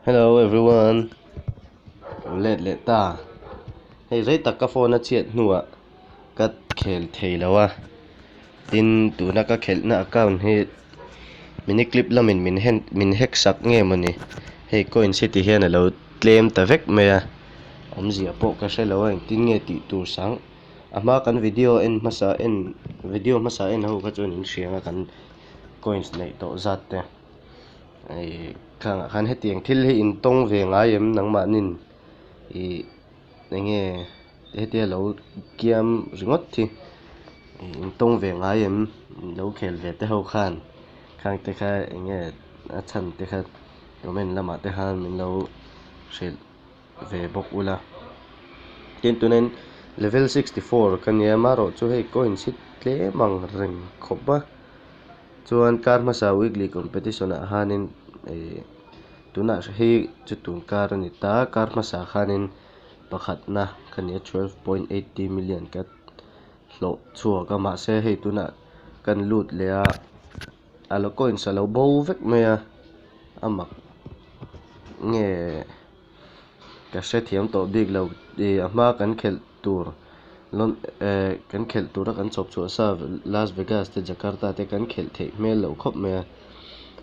Hello everyone Lo let leh ta Hei rei tak ka phone a chhiat hnuah ka khel thei lo a tin tuna ka khelhna account hi mini clip lamin min hen min hack sak nge mawni hei coins hi ti hian a lo tlem ta vek mai a awmzia pawh ka hre lo a engtin nge tih tur sang a hma kan video en hmasa en video hmasa en ho kha chuan in hria ang a kan coins neih tawh zat te. Ih khangah khan hetiang thil hi in tawng ve ngai em nangmahnin ih enge hetia lo kiam ringawt hi ih in tawng ve ngai em lo khel ve te ho khan khang te kha enge a chhan te kha comment lamah te khan min lo hrilh ve bawk ula tin tunin level 64 ka nia amaherawhchu hei coins hi tlem ang reng khawp a. Chuan kar hmasa weekly competition ah khanin ih tunah hi chu tun kar a ni ta kar hmasa khanin pakhatna ka ni a 12.80 million ka hlawh chhuak a mahse hei tunah kan lut leh a a lo coins a lo bo vek mai a a mak nge ka hrethiam tawh bik lo ih a hma kan khelh tur lon eh kan khelh tura kan chawp chhuah sa Las Vegas te Jakarta te kan khelh theih hmel loh khawp mai a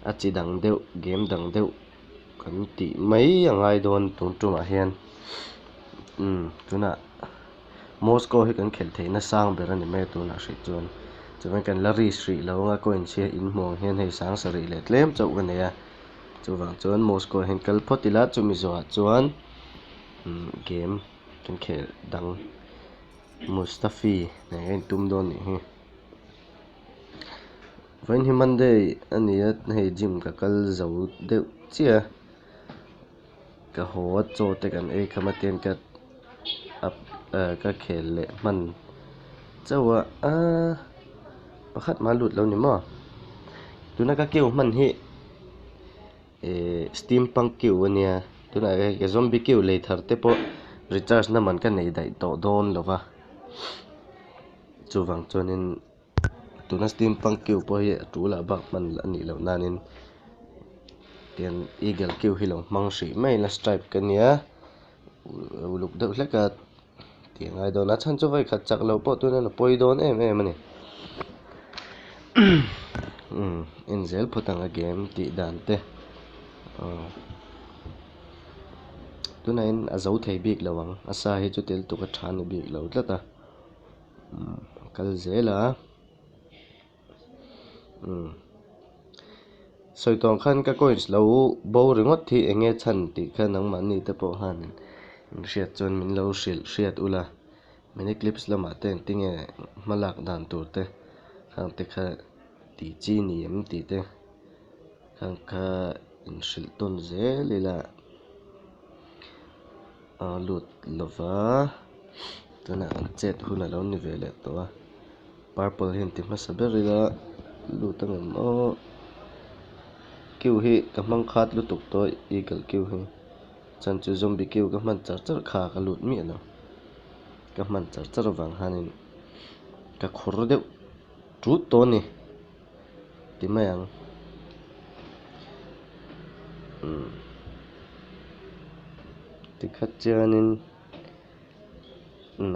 a chi dang deuh game dang deuh kan tih mai a ngai dawn tun tumah hian umm tunah Moscow hi kan khelh theihna sang ber a ni mai a tunah hrih chuan chuan kan la risk hrih lo anga coins hi a inhmuh ang hian hei sang sarih leh tlem chauh ka nei a chuvang chuan Moscow ah hian kal phawt ila chumi zawhah chuan umm game. Kan khel dang Mustafi nen ka intum dawn nih hi. Vawiin hi Monday a ni a hei gym ka kal zo deuh chiah a ka haw a chaw te kan ei kham a tian ka up ah ka khel leh hman chauh a aaa pakhat mah a lut lo ni maw tuna ka queue hman hi. Ihh steam punk queue a nia tunah hian ka zombie queue lei thar te pawh recharge na man ka nei daih tawh dawn lo va chuvang chuanin tuna steam punk queue pawh hi a tul ah bak hman a nih loh nanin tiang eagle queue hi lo hmang hrih mai ila stripe ka nia uluk deuh hlek a tih a ngai dawn a chhan chu vawi khat chak loh pawh tunin a pawi dawn em em a ni umm en zel phawt ang a game tih dan te aw tunah hian a zo thei bik lo ang a sa hi chu tel tuk a tha ni bik lo tlat a umm a kal zel a. Umm sawi tawng khan ka coins lo bo ringawt hi eng nge chhan tih kha nangmahni te pawh khan in hriat chuan min lo hrilh hriat ula mini clips lamah te engtin nge hma lak dan tur te khang te kha tih chi ni em tih te khang kha in hrilh tawn zel ila a lut lova tunah an chet hun a lo ni ve leh tawh a. Purple hian ti hmasa ber ila lut ang em aw queue hi ka hmang khat lutuk tawh eagle queue hi chuan chu zombie queue ka hman char char kha ka lut miah lo ka hman char char avang hianin ka khur deuh tut tawh a ni ti mai ang umm tikhat chuanin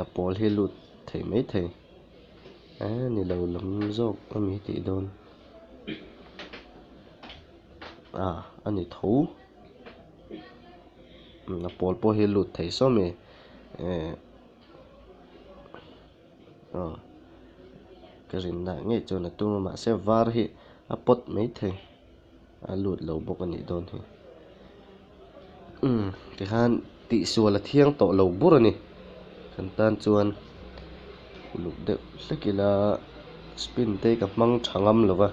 a pawl hi lut thei maithei. Eh ni lo lam zawk a mi tih dawn ah a ni tho a pawl pawh hi a lut thei saw mi eh aw ka rinna ngei chuan a tum a mahse var hi a pawt maithei a lut lo bawk a nih dawn hi umm tikhan tihsual a thiang tawh lo bur a ni kan tan chuan uluk deuh hlek ila spin te hi ka hmang tha ngam lo va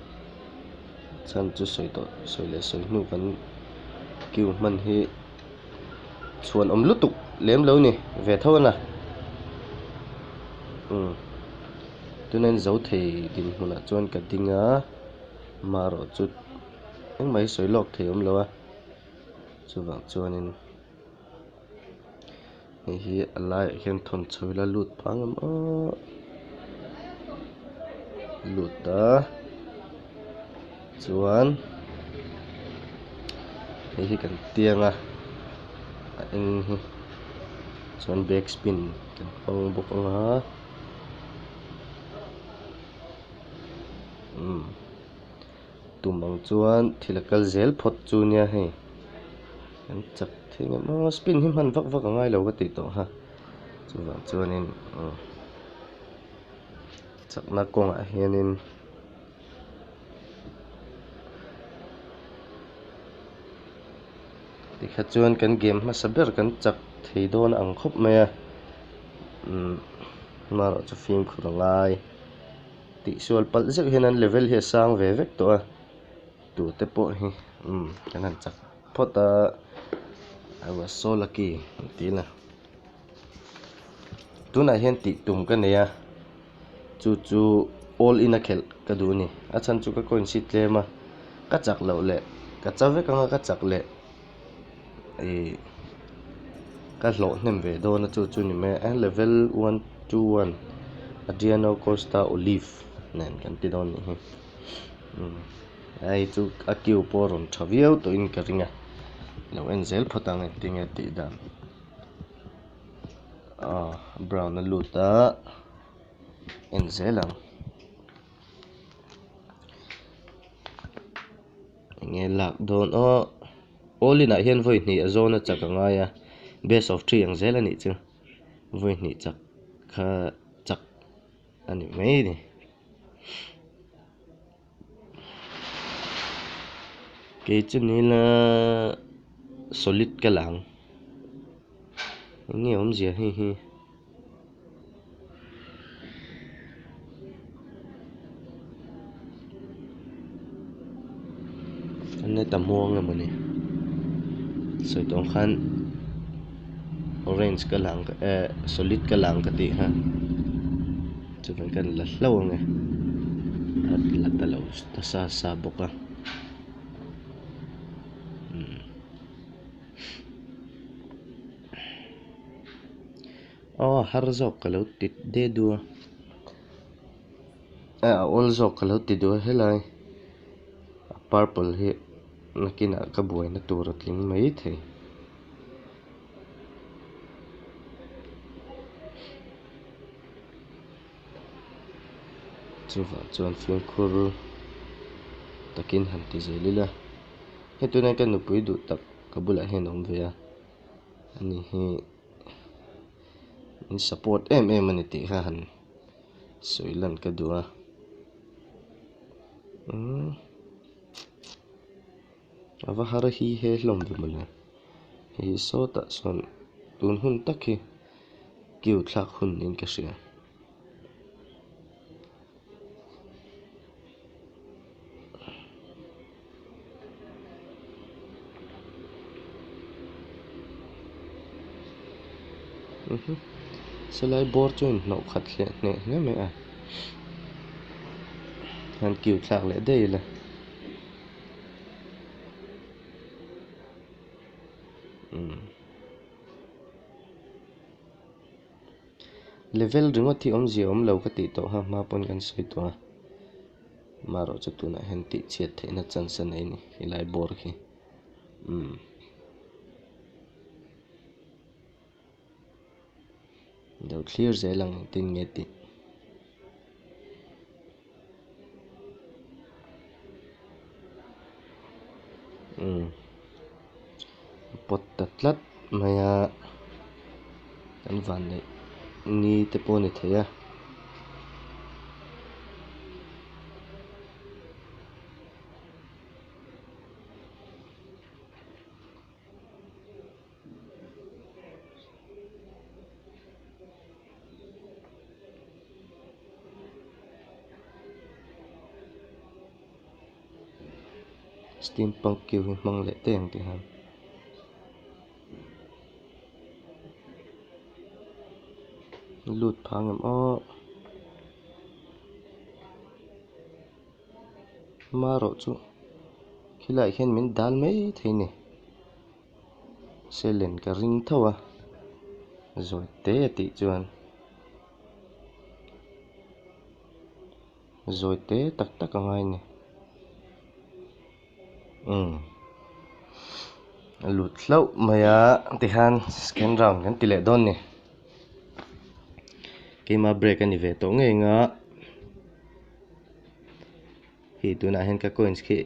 chhan chu sawi tawh sawi leh sawi hnu kan queue hman hi chhuan awm lutuk lem lo ni ve tho a na umm tuna in zo thei dinhmunah chuan ka ding a. Marawh chu engmah hi sawi lawk thei awm lo a, chuvang chuanin hei hi a laiah hian thawn chho ila lut phah ang em aw lut a chuan Hei hi kan tiang a a eng hi chuan back spin kan hmang bawk ang a umm tum ang chuan thil a kal zel phawt chu nia hei kan chak thei ngam aw spin hi hman vak vak a ngai lo ka tih tawh kha chuvang chuanin umm chakna kawngah hianin. Tikha chuan kan game hmasa ber kan chak thei dawn ang khawp mai a umm amaherawh chu fimkhur a ngai tihsual palh zeuh hian an level hi a sang ve vek tawh a tute pawh hi umm kan han chak phawt a I was so lucky an ti la tunah hian tih tum ka nei a. Chu chu all in a khelh ka duh a ni. A chhan chu ka coin sheet tlem a, ka chak loh leh ka cha vek anga ka chak leh ih ka hlawh hnem ve dawn a chu chu ni mai a. Level 121 Adriano Costa Olive nen kan ti dawn nih hi. Umm hei chu a queue pawh a rawn tha viau tawhin ka ring a, lo en zel phawt ang engtin nge tih dan. Aw brown a lut a en zel ang enge lak dawn aw all in ah hian vawi hnih a zawn a chak a ngai a best of three ang zel a nih chu vawi hnih chak kha chak a ni mai a ni. Kei chu ni ila solid ka la ang eng nge awmzia hei hi a net a muang emaw ni sawi tawh ang khan orange ka la ang eh solid ka la ang ka tih kha. Chuan kan la hlauh ang e a la ta lo ta sa sa bawk a umm aw har zawk ka lo ti de du a a awl zawk ka lo ti du a helai a purple hi nakinah ka buaina tur a tling maithei. Chuvang chuan fimkhur takin han ti zel ila hei tunah ka nupui duh tak ka bulah hian a awm ve a ani hi min support em em a ni tih kha han sawi lan ka duh a umm a va har hi he hlawm ve mawle hei sawtah sawn tun hun tak hi. Queue thlak hun niin ka hria. Silai bawr chu a inhnawh khat hle hneh hle mai a. Hian queue thlak leh daih ila. Umm. Level ringawt hi awmzia awm lo ka tih tawh kha hma pawn kan sawi tawh a marawh chu tunah hian tih chhiat theihna chance a nei a ni helai bawr khi umm lo thlir zel ang engtin nge tih. Umm pawt ta tlat mai a kan vanneih ni te pawh a ni thei a. Steam punk kiu hi hmang leh teh ang tih han lut phang em aw marawh chu khilaiah khian min dal mai thei a ni. Selen ka ring tho a, zawi te a tih chuan zawi te tak tak a ngai a ni. Umm. A lut hlauh mai a, tikhan second round kan ti leh dawn ni. Keima break a ni ve tawh ngei nga. Hei tunah hian ka coins khi.